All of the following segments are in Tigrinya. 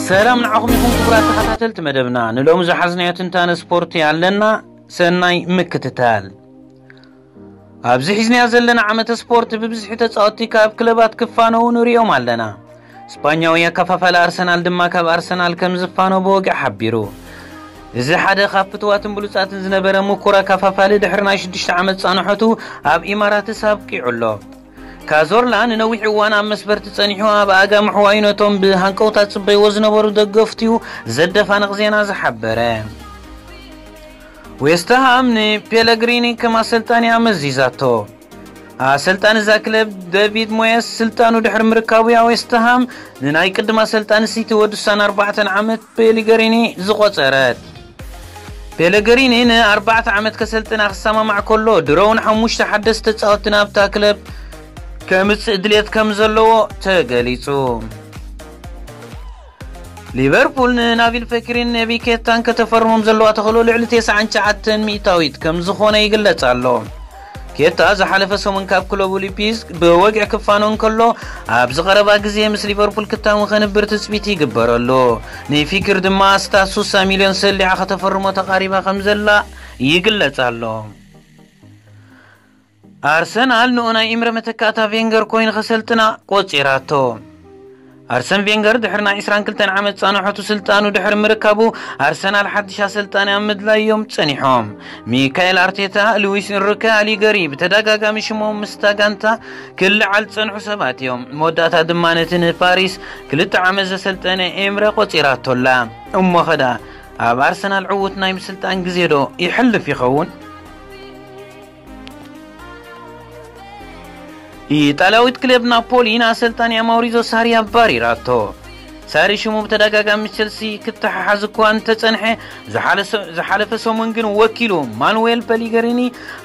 ሰላም ንዓኹም ይኹን ክቡራት ተኸታተልቲ መደብና። ንሎሚ ዝሓዝናዮ ትንታነ ስፖርት ኣለና። ሰናይ ምክትታል። ኣብዚ ሒዝናዮ ዘለና ዓመተ ስፖርት ብብዝሒ ተጻወትቲ ካብ ክለባት ክፋነዉ ንሪኦም ኣለና። ስፓኛዊ ኣከፋፋሊ ኣርሰናል ድማ ካብ ኣርሰናል ከም ዝፋኖ ብወግዒ ሓቢሩ። እዚ ሓደ ካብ ፍትዋትን ብሉጻትን ዝነበረ ምኩር ኣከፋፋሊ ድሕሪ ናይ ሽዱሽተ ዓመት ጻንሖቱ ኣብ ኢማራትስ ኣብቂዑ ኣሎ። ካዞርላ ንነዊሕ እዋን ኣብ መስበርቲ ጸኒሑ ኣብ ኣጋ ምሕዋዩ ነቶም ብሃንቀውታ ጽበይዎ ዝነበሩ ደገፍቲኡ ዘደፋንቕ ዜና ዝሓበረ። ዌስትሃም ንፔለግሪኒ ከም ኣሰልጣኒ ኣመዚዛቶ። ኣሰልጣኒ እዛ ክለብ ደቪድ ሞየስ ስልጣኑ ድሕሪ ምርካቡ እያ ዌስትሃም ንናይ ቅድም ኣሰልጣኒ ሲቲ ወዲ ስሳን ኣርባዕተን ዓመት ፔሊገሪኒ ዝቖጸረት። ፔለገሪኒ ንኣርባዕተ ዓመት ከሰልጥና ክሰማማዕ ከሎ ድሮውን ሓሙሽተ ሓደስቲ ተጻወትቲ ናብታ ክለብ ከምጽእ ድሌት ከም ዘለዎ ተገሊጹ። ሊቨርፑል ንናቪል ፈኪሪን ነቢ ኬታን ከተፈርሞም ዘለዋ ተኽእሎ ልዕሊ ተስዓን ትሽዓተን ሚእታዊት ከም ዝኾነ ይግለጽ ኣሎ። ኬታ ዝሓለፈ ሰሙን ካብ ክለቡ ሊፒዝ ብወግዒ ክፋኖ እንከሎ፣ ኣብዚ ቀረባ ግዜ ምስ ሊቨርፑል ክታሙ ከንብር ትጽቢት ይግበረሉ። ንፊክር ድማ ኣስታት ሱሳ ሚልዮን ሰሊዓ ከተፈርሞ ተቓሪባ ከም ዘላ ይግለጽ ኣሎ። ኣርሰናል ንኡ ናይ ኢምረ መተካእታ ቬንገር ኮይኑ ከሰልጥና ቆጺራቶ። ኣርሰን ቬንገር ድሕሪ ናይ ዕስራን ክልተን ዓመት ጻንሖቱ ስልጣኑ ድሕሪ ምርካቡ፣ ኣርሰናል ሓድሽ ኣሰልጣኒ ኣብ ምድላይ እዮም ጸኒሖም። ሚካኤል ኣርቴታ፣ ሉዊስ ኢንሪከ፣ ኣሊገሪ ብተደጋጋሚ ሽሞም ምስታ ጋንታ ክልዓል ዝጸንሑ ሰባት እዮም። መወዳእታ ድማ ነቲ ንፓሪስ ክልተ ዓመት ዘሰልጠነ ኤምረ ቆጺራቶላ። እሞ ኸዳ ኣብ ኣርሰናል ዕዉት ናይ ምስልጣን ግዜ ዶ ይሕልፍ ይኸውን? ኢጣልያዊት ክለብ ናፖሊ ንኣሰልጣኒኣ ማውሪዞ ሳሪ ኣባሪራቶ። ሳሪ ሽሙ ብተደጋጋሚ ምስ ቸልሲ ክተሓሓዝ እኳ እንተጸንሐ፣ ዝሓለ-፣ ዝሓለፈ ሰሙን ግን ወኪሉ ማኑዌል ፐሊገሪኒ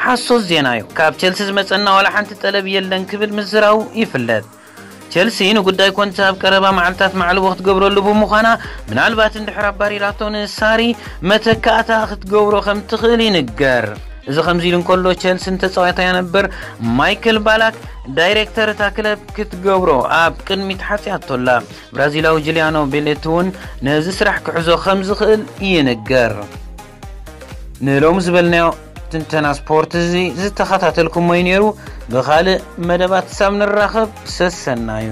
ሓሶት ዜና እዩ፣ ካብ ቸልሲ ዝመጸና ዋላ ሓንቲ ጠለብ የለን ክብል ምዝራቡ ይፍለጥ። ቸልሲ ንጉዳይ ኮንተ ኣብ ቀረባ መዓልታት ማዕልቦ ክትገብረሉ ብምዃና፣ ምናልባት እንድሕር ኣባሪራቶ ንሳሪ መተካእታ ክትገብሮ ከም ትኽእል ይንገር። እዚ ከምዚ ኢሉ እንከሎ፣ ቸልሲ ንተጻዋታይ ነበር ማይክል ባላክ ዳይሬክተር እታ ክለብ ክትገብሮ ኣብ ቅድሚት ሓጽያቶላ። ብራዚላዊ ጁልያኖ ቤሌቲ እውን ነዚ ስራሕ ክሕዞ ከም ዝኽእል ይንገር። ንሎሚ ዝበልናዮ ትንተና ስፖርት እዚ ዝተኸታተልኩሞ እዩ ነይሩ። ብኻልእ መደባት ክሳብ ንራኸብ ሰሰናዩ።